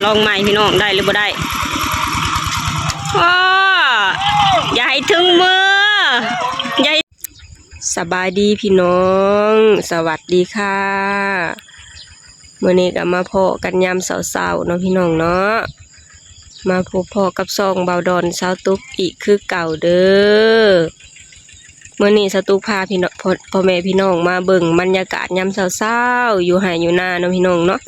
ລອງໃໝ່ພີ່ນ້ອງ ໄດ້ຫຼືບໍ່ໄດ້. ໂອ້ ຢ່າໃຫ້ເຖິງມື ຢ່າໃຫ້ ສະບາຍດີພີ່ນ້ອງ ສະຫວັດດີຄ່ະ. ມື້ນີ້ກໍມາພໍ້ກັນຍາມເຊົ້າໆເນາະພີ່ນ້ອງເນາະ. ມາພົບພໍ້ກັບຊ່ອງບ່າວດອນຊາວຕຸກອີກຄືເກົ່າເດີ. ມື້ນີ້ຊາວຕຸກພາພີ່ນ້ອງ ພໍ່ ພໍ່ແມ່ພີ່ນ້ອງມາເບິ່ງບັນຍາກາດຍາມເຊົ້າໆ ຢູ່ໄຮ່ຢູ່ນາເນາະພີ່ນ້ອງເນາະ.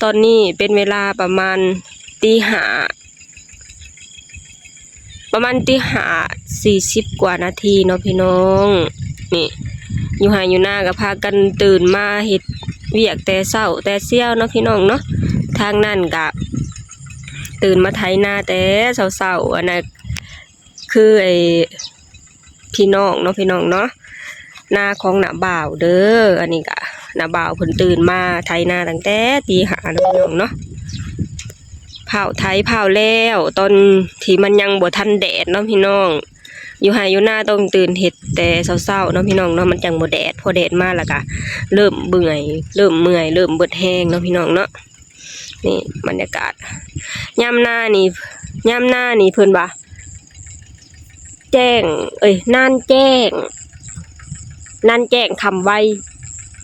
ຕອນນີ້ເປັນເວລາປະມານຕີຫ້າ ປະມານຕີຫ້າສີ່ສິບກວ່ານາທີເນາະພີ່ນ້ອງ. ນີ້ ຢູ່ໄຮ່ຢູ່ນາກໍພາກັນຕື່ນມາເຮັດວຽກແຕ່ເຊົ້າແຕ່ຊຽວເນາະພີ່ນ້ອງເນາະ. ທາງນັ້ນກໍຕື່ນມາໄຖນາແຕ່ເຊົ້າໆ ອັນນັ້ນຄືໄອ້ ພີ່ນ້ອງເນາະ ພີ່ນ້ອງເນາະ ນາຂອງນ້າບ່າວເດີ. ອັນນີ້ກະນ້າບ່າວເພິ່ນຕື່ນມາໄຖນາຕັ້ງແຕ່ຕີຫ້າເນາະ ພີ່ນ້ອງເນາະ. ພ້າວໄຖພ້າວແລ້ວ ຕອນທີ່ມັນຍັງບໍ່ທັນແດດເນາະ ພີ່ນ້ອງ. ຢູ່ໄຮ່ຢູ່ນາຕ້ອງຕື່ນເຮັດແຕ່ເຊົ້າໆເນາະ ພີ່ນ້ອງເນາະ ມັນຈັ່ງບໍ່ແດດ. ພໍແດດມາແລ້ວກະເລີ່ມເມື່ອຍ ເລີ່ມເມື່ອຍ ເລີ່ມເບິດແຮງເນາະ ພີ່ນ້ອງເນາະ. ນີ້ບັນຍາກາດຍາມນານີ້ ຍາມນານີ້ເພິ່ນວ່າ ແຈ້ງ ເອີຍ ນານແຈ້ງ ນານແຈ້ງຄ່ຳໄວ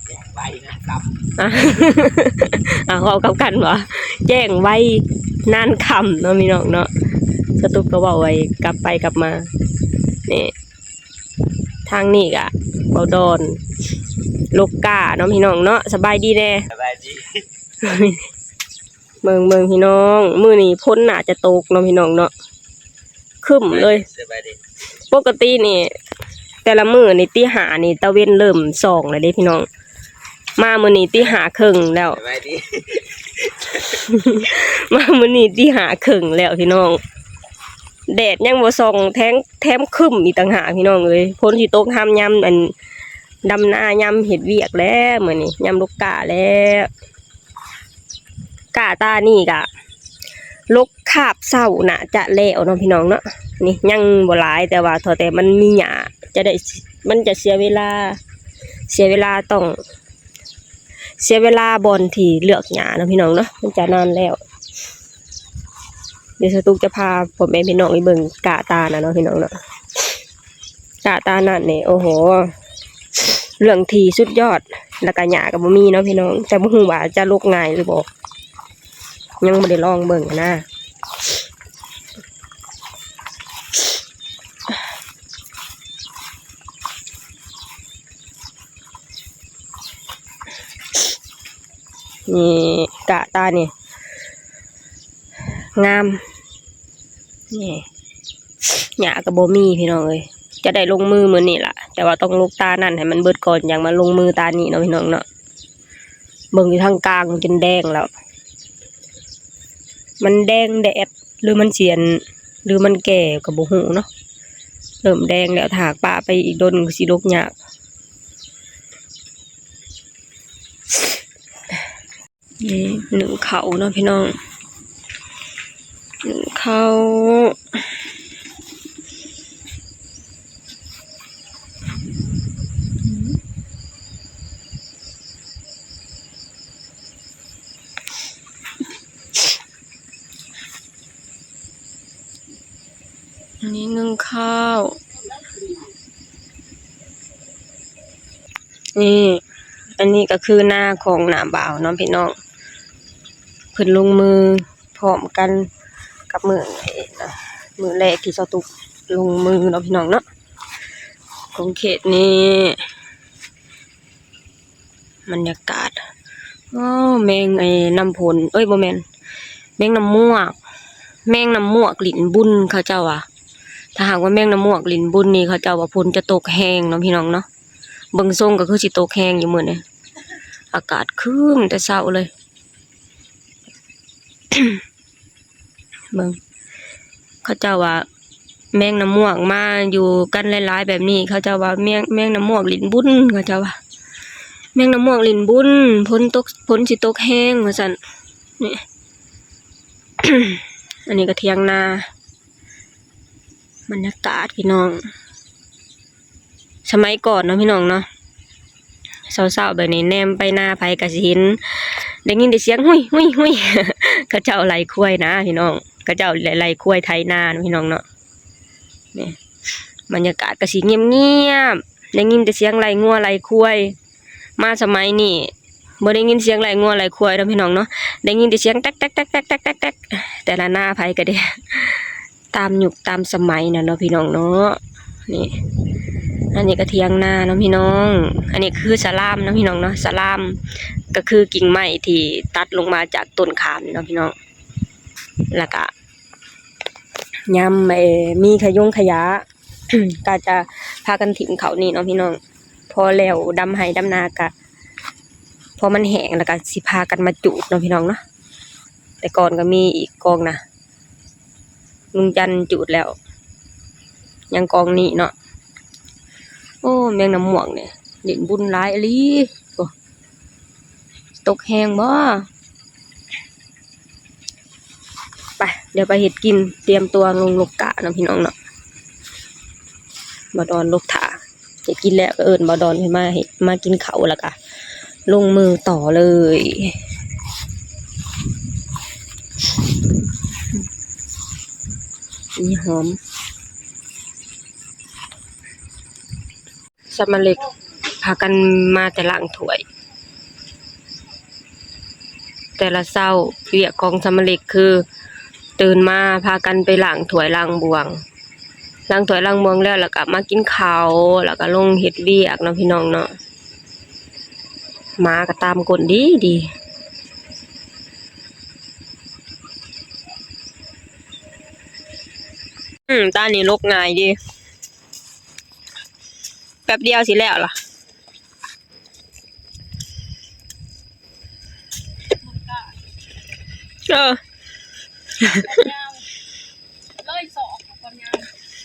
ແຈ້ງໄວນານຄ່ຳ ອ່າ ເວົ້າກັບກັນວ່າ ແຈ້ງໄວນານຄ່ຳເນາະ ພີ່ນ້ອງເນາະ. ສະຕຸກກໍເວົ້າໄວ້ກັບໄປກັບມາ. ນີ້ ທາງນີ້ກະບ່າວດອນລົກກ້າເນາະ ພີ່ນ້ອງເນາະ. ສະບາຍດີແດ່ ສະບາຍດີ. ເບິ່ງ ເບິ່ງພີ່ນ້ອງ ມື້ນີ້ຝົນໜ້າຈະຕົກເນາະ ພີ່ນ້ອງເນາະ. ຄຶ້ມເລີຍ ສະບາຍດີ. ປົກກະຕິນີ້ ແຕ່ລະມື້ນີ້ຕີຫ້ານີ້ຕາເວັນເລີ່ມສ່ອງແລ້ວເດ້ ພີ່ນ້ອງ. ມາມື້ນີ້ຕີຫ້າເຄິ່ງແລ້ວ ສະບາຍດີ. ມາມື້ນີ້ຕີຫ້າເຄິ່ງແລ້ວ ພີ່ນ້ອງ. ແດດຍັງບໍ່ສ່ອງ ແຖມ ແຖມຄຶ້ມອີກຕ່າງຫາກ ພີ່ນ້ອງເອີຍ. ຝົນຊິຕົກຮຳຍາມ ອັນ ດຳນາ ຍາມເຮັດວຽກແລ້ວ ມື້ນີ້ຍາມລົກກ້າແລ້ວ. ກ້າຕານີ້ກະລົກຄາບເຊົ້າໜ້າຈະແລ້ວເນາະ ພີ່ນ້ອງເນາະ. ນີ້ຍັງບໍ່ຫຼາຍ ແຕ່ວ່າເທົ່າແຕ່ມັນມີຫຍ້າ ຈະໄດ້ ມັນຈະເສຍເວລາ ເສຍເວລາ ຕ້ອງເສຍເວລາບ່ອນທີ່ເລືອກຫຍ້າເນາະ ພີ່ນ້ອງເນາະ. ມັນຈະນານແລ້ວ ດຽວສະຕຸກຈະພາພໍ່ແມ່ພີ່ນ້ອງໄປເບິ່ງກ້າຕານະເນາະ ພີ່ນ້ອງເນາະ. ກ້າຕານັ້ນນີ້ ໂອ້ໂຫ ເລື່ອງທີ່ສຸດຍອດ ແລ້ວກະຫຍ້າກໍບໍ່ມີເນາະ ພີ່ນ້ອງ. ແຕ່ບໍ່ຮູ້ວ່າຈະລົກງ່າຍຫຼືບໍ່ ຍັງບໍ່ໄດ້ລອງເບິ່ງນະ. ນີ້ ກ້າຕານີ້ ງາມ ນີ້ ຫຍ້າກໍບໍ່ມີ ພີ່ນ້ອງເອີຍ. ຈະໄດ້ລົງມືມື້ນີ້ລະ ແຕ່ວ່າຕ້ອງລົກຕານັ້ນໃຫ້ມັນເບິດກ່ອນ ຈັ່ງມາລົງມືຕານີ້ເນາະ ພີ່ນ້ອງເນາະ. ເບິ່ງຢູ່ທາງກາງຈົນແດງແລ້ວ ມັນແດງແດດ ຫຼືມັນຊິອັນ ຫຼືມັນແກ່ກໍບໍ່ຮູ້ເນາະ. ເລີ່ມແດງແລ້ວ ຖ້າຫາກປະໄປອີກດົນກໍຊິລົກຍາກ. ນີ້ ໜຶ້ງເຂົ້າເນາະ ພີ່ນ້ອງ ໜຶ້ງເຂົ້າ. ອັນນີ້ໜຶ້ງເຂົ້າ. ນີ້ ອັນນີ້ກໍຄືນາຂອງນ້າບ່າວເນາະ ພີ່ນ້ອງ. ເພິ່ນລົງມືພ້ອມກັນກັບມື້ ມື້ແລກທີ່ສາວຕຸກລົງມືເນາະ ພີ່ນ້ອງເນາະ. ຂົງເຂດນີ້ ບັນຍາກາດ ໂອ້ ແມງໄອ້ນ້ຳຝົນ ເອີຍ ບໍ່ແມ່ນ ແມງນ້ຳມວກ ແມງນ້ຳມວກຫຼິ້ນບຸນເຂົາເຈົ້າວ່າ. ຖ້າຫາກວ່າແມງນ້ຳມວກຫຼິ້ນບຸນນີ້ ເຂົາເຈົ້າວ່າຝົນຈະຕົກແຮງເນາະ ພີ່ນ້ອງເນາະ. ເບິ່ງຊົງກໍຄືຊິຕົກແຮງຢູ່ມື້ນີ້ ອາກາດຄຶ້ມແຕ່ເຊົ້າເລີຍ. ເບິ່ງ ເຂົາເຈົ້າວ່າແມງນ້ຳມວກມາຢູ່ກັນຫຼາຍໆແບບນີ້ ເຂົາເຈົ້າວ່າແມງ ແມງນ້ຳມວກຫຼິ້ນບຸນ ເຂົາເຈົ້າວ່າແມງນ້ຳມວກຫຼິ້ນບຸນ ຝົນຕົກ ຝົນຊິຕົກແຮງ ວ່າຊັ້ນ. ນີ້ ອັນນີ້ກໍຖຽງນາ ບັນຍາກາດ ພີ່ນ້ອງ ສະໄໝກ່ອນເນາະ ພີ່ນ້ອງເນາະ. ເຊົ້າໆແບບນີ້ ແນມໄປໜ້າໃຜກໍຊິເຫັນ ໄດ້ຍິນແຕ່ສຽງ ຫຸຍ ຫຸຍ ຫຸຍ. ເຂົາເຈົ້າໄລ່ຄວາຍນາພີ່ນ້ອງ ເຂົາເຈົ້າໄລ່ ໄລ່ຄວາຍໄຖນາພີ່ນ້ອງເນາະ. ນີ້ ບັນຍາກາດກໍຊິງຽບໆ ໄດ້ຍິນແຕ່ສຽງໄລ່ງົວໄລ່ຄວາຍ. ມາສະໄໝນີ້ບໍ່ໄດ້ຍິນສຽງໄລ່ງົວໄລ່ຄວາຍເນາະພີ່ນ້ອງເນາະ ໄດ້ຍິນແຕ່ສຽງແຕັກໆໆໆໆ ແຕ່ລະນາໃຜກໍໄດ້ ຕາມຍຸກຕາມສະໄໝນັ້ນເນາະພີ່ນ້ອງເນາະ. ນີ້ ອັນນີ້ກໍຖຽງນາເນາະພີ່ນ້ອງ ອັນນີ້ຄືສະລາມເນາະພີ່ນ້ອງເນາະ ສະລາມກໍຄືກິ່ງໄມ້ທີ່ຕັດລົງມາຈາກຕົ້ນຂາມເນາະພີ່ນ້ອງ. ແລ້ວກະຍາມ ເອີ ມີຂະຍົງຂະຫຍາ ກໍຈະພາກັນຖິ້ມເຂົ້ານີ້ເນາະພີ່ນ້ອງ ພໍແລ້ວດຳໄຮ່ດຳນາກະ ພໍມັນແຫ້ງແລ້ວກະຊິພາກັນມາຈູດເນາະພີ່ນ້ອງເນາະ. ແຕ່ກ່ອນກໍມີອີກກອງນະ ລຸງຈັນຈູດແລ້ວ ຍັງກອງນີ້ເນາະ. ໂອ້ ແມງນ້ຳມ່ວງນີ້ຫຼິ້ນບຸນຫຼາຍອີ່ຫຼີ. ໂອ້ ຕົກແຮງບໍ່? ໄປ ດຽວໄປເຮັດກິນ ຕຽມຕົວລົງລົກກ້າເນາະພີ່ນ້ອງເນາະ. ບ່າວດອນລົກຖ້າ ເຮັດກິນແລ້ວກໍເອີ້ນບ່າວດອນໃຫ້ມາເຮັດ ມາກິນເຂົ້າ ແລ້ວກໍລົງມືຕໍ່ເລີຍ. ນີ້ຫອມ ສຳມະເລັກພາກັນມາແຕ່ລ້າງຖ້ວຍ ແຕ່ລະເຊົ້າ ວຽກຂອງສຳມະເລັກຄືຕື່ນມາພາກັນໄປລ້າງຖ້ວຍລ້າງບ່ວງ ລ້າງຖ້ວຍລ້າງບ່ວງແລ້ວ ແລ້ວກໍມາກິນເຂົ້າ ແລ້ວກໍລົງເຮັດວຽກເນາະພີ່ນ້ອງເນາະ. ໝາກໍຕາມກົ້ນດີໆ. ອືມ ຕານີ້ລົກງ່າຍດີ. ແປັບດຽວຊິແລ້ວລະ. ເອີ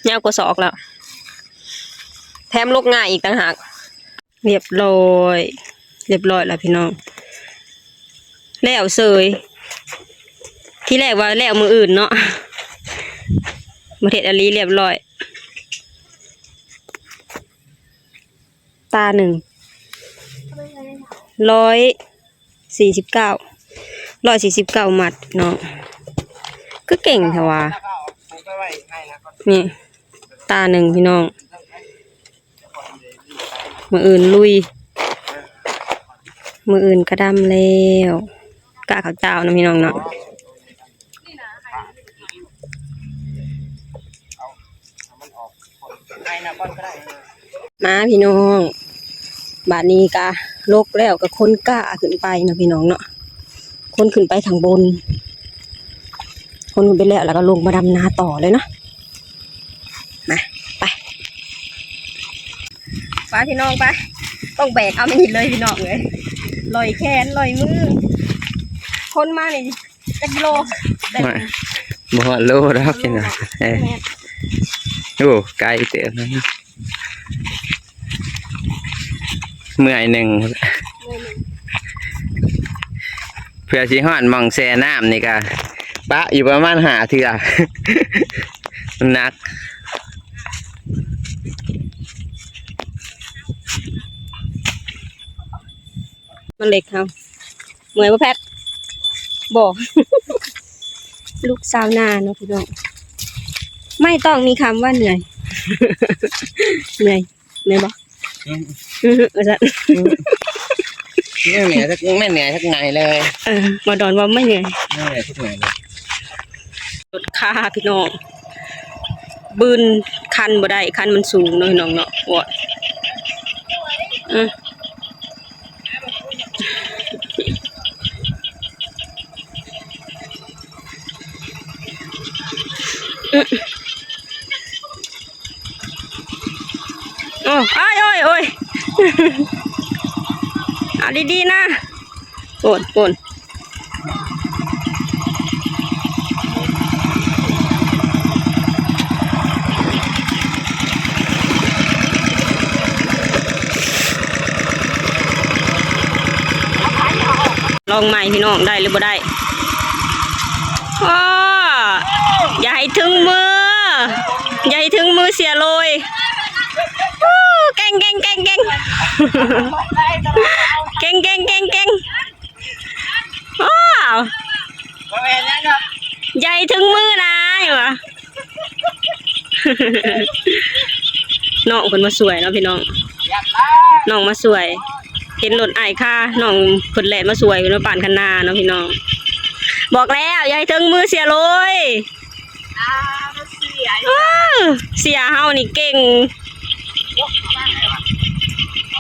ຍາວກວ່າສອກແລ້ວ ແຖມລົກງ່າຍອີກຕ່າງຫາກ. ລຽບຮ້ອຍ ລຽບຮ້ອຍແລ້ວພີ່ນ້ອງ ແລ້ວເສີຍ. ທີແລກວ່າແລ້ວມື້ອື່ນເນາະ ບໍ່ເຮັດອີ່ຫຼີ ລຽບຮ້ອຍ. ຕາໜຶ່ງ ຮ້ອຍສີ່ສິບເກົ້າ ຮ້ອຍສີ່ສິບເກົ້າມັດເນາະ. ຄືເກັ່ງແທ້ຫວາ. ນີ້ ຕາໜຶ່ງພີ່ນ້ອງ. ມື້ອື່ນລຸຍ ມື້ອື່ນກະດຳແລ້ວ. ກະເຂົ້າເຈົ້ານຳພີ່ນ້ອງເນາະ. ມາພີ່ນ້ອງ ບາດນີ້ກະລົກແລ້ວກະຂົນກ້າຂຶ້ນໄປເນາະພີ່ນ້ອງເນາະ. ຂົນຂຶ້ນໄປຂ້າງບົນ ຂົນຂຶ້ນໄປແລ້ວ ແລ້ວກໍລົງມາດຳນາຕໍ່ເລີຍເນາະ. ມາ ໄປ ໄປພີ່ນ້ອງໄປ. ຕ້ອງແບກເອົາແມ່ນນີ້ເລີຍພີ່ນ້ອງເອີຍ ລອຍແຂນລອຍມື. ຂົນມານີ້ຈັກກິໂລ? ໂອ້ຍ ບໍ່ຮອດໂລດອກພີ່ນ້ອງ. ເອີ ແມ່ນ ໂອ້ ໄກເຕີບ. ເມື່ອຍໜຶ່ງ ເພື່ອຊິຮອດໝ່ອງແຊ່ນ້ຳນີ້ກະປະຢູ່ປະມານຫ້າເທື່ອ ມັນໜັກ. ມັນເລັກເຮົາ ເມື່ອຍບໍ່ແພັດ? ບໍ່ ລູກຊາວນາເນາະພີ່ນ້ອງ ໄມ່ຕ້ອງມີຄຳວ່າເໜື່ອຍ ເໜື່ອຍ ເໜື່ອຍບໍ່? ອືມ ອືມ ວ່າຊັ້ນ ອືມ ບໍ່ເໜື່ອຍຈັກ ບໍ່ເໜື່ອຍຈັກໜ້ອຍເລີຍ. ເອີ ບໍ່ດອນວ່າບໍ່ເໜື່ອຍ ບໍ່ເໜື່ອຍຈັກໜ້ອຍເລີຍ. ລົດຄາພີ່ນ້ອງ ບືນຄັນບໍ່ໄດ້ ຄັນມັນສູງເນາະພີ່ນ້ອງເນາະ. ໂອ້ຍ ອືມ ອືມ ໂອ້ຍ ໂອ້ຍ ໂອ້ຍ ເອົາດີໆນະ. ໂອ້ນ ໂອ້ນ ລອງໃໝ່ພີ່ນ້ອງ ໄດ້ຫຼືບໍ່ໄດ້? ໂອ້ ຢ່າໃຫ້ເຖິງມື ຢ່າໃຫ້ເຖິງມືເສຍໂລຍ. ໂອ້ ເກັ່ງ ເກັ່ງ ເກັ່ງ ເກັ່ງ ເກັ່ງ ເກັ່ງ ເກັ່ງ ເກັ່ງ. ໂອ້ ບໍ່ແມ່ນຫຍັງດອກ ໃຫຍ່ເຖິງມືນາຍວ່າ ນ້ອງເພິ່ນມາຊ່ວຍເນາະພີ່ນ້ອງ ຢາກລາ ນ້ອງມາຊ່ວຍ ເຫັນລົດອ້າຍຄາ ນ້ອງເພິ່ນແລ່ນມາຊ່ວຍເພິ່ນມາປານຄັນນາເນາະພີ່ນ້ອງ ບອກແລ້ວຢ່າໃຫ້ເຖິງມືເສຍໂລຍ ອ້າວ ເສຍ ເອີ ເສຍເຮົານີ້ເກັ່ງ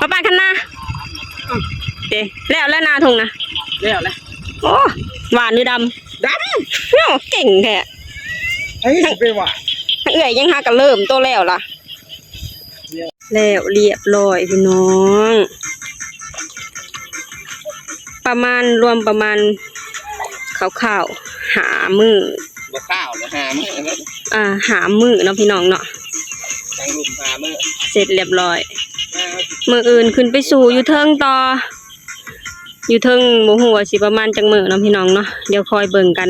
ມາປານຄັນນາ ເດ້ ແລ້ວແລ້ວນາທົ່ງນະ ແລ້ວແລ້ວ ໂອ້ ຫວານຫຼືດຳ ດຳ ໂອ້ ເກັ່ງແທ້ ໃຜຊິໄປຫວານ ເອື້ອຍຍັງຫາກະເລີ່ມໂຕແລ້ວລະ ແລ້ວລຽບລ້ອຍພີ່ນ້ອງ ປະມານ ລວມປະມານຄ່າວໆ ຫ້າມື້ ບໍ່ຄ່າວແລ້ວ ຫ້າມື້ແລ້ວ ອ່າ ຫ້າມື້ເນາະພີ່ນ້ອງເນາະ ທັງລຸ່ມຫ້າມື້ ເສັດລຽບລ້ອຍ ມື້ອື່ນຂຶ້ນໄປສູ່ຢູ່ເທິງຕໍ່ ຢູ່ເທິງບໍ່ຮູ້ວ່າຊິປະມານຈັກມື້ເນາະພີ່ນ້ອງເນາະ ດຽວຄອຍເບິ່ງກັນ